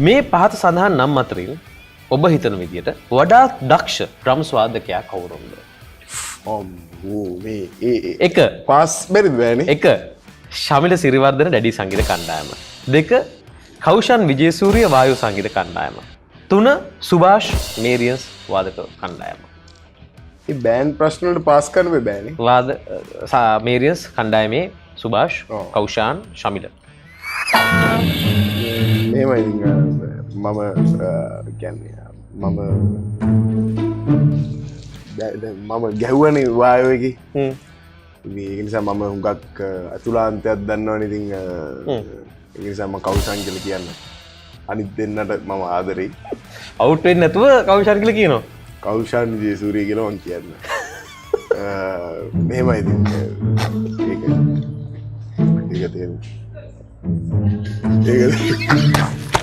මේ පහත සඳහන් නම් අතරින් ඔබ හිතන විදියට වඩාත් දක්ෂ ඩ්‍රම්ස් වාදකයා කවුරුන්ද? අම්මෝ, මේ ඒ ඒ එක. පාස් බැරිද? බෑනේ. එක, ශමිල සිරිවර්ධන ඩැඩි සංගීත කණ්ඩායම. දෙක, කෞෂන් විජේසූරිය වායු සංගීත කණ්ඩායම. තුන, සුභාෂ් මේරියන්ස් වාදක කණ්ඩායම. ඒ බෑන්ඩ් ප්‍රශ්න වලට පාස් කරන්න බෑනේ. වාද මේරියන්ස් කණ්ඩායමේ සුභාෂ්, කෞෂාන්, ශමිල. මෙහෙමයි ඉතින්, මම කියන්නේ මම දැන් මම ගැහුවනේ වායෝ එකේ. ඉතින් ඒක නිසා මම හුඟක් අතුලාන්තයක් දන්නවනේ. ඉතින් ඒක නිසා මම කෞෂාන් කියලා කියන්න. අනිත් දෙන්නට මම ආදරෙයි. අවුට් වෙන්නේ නැතුව කෞෂාන් කියලා කියනවා. කෞෂාන් විජේසූරිය කියලා මං කියන්න. මෙහෙමයි ඉතින්, ඒක ඒක තේරුම් ඒක.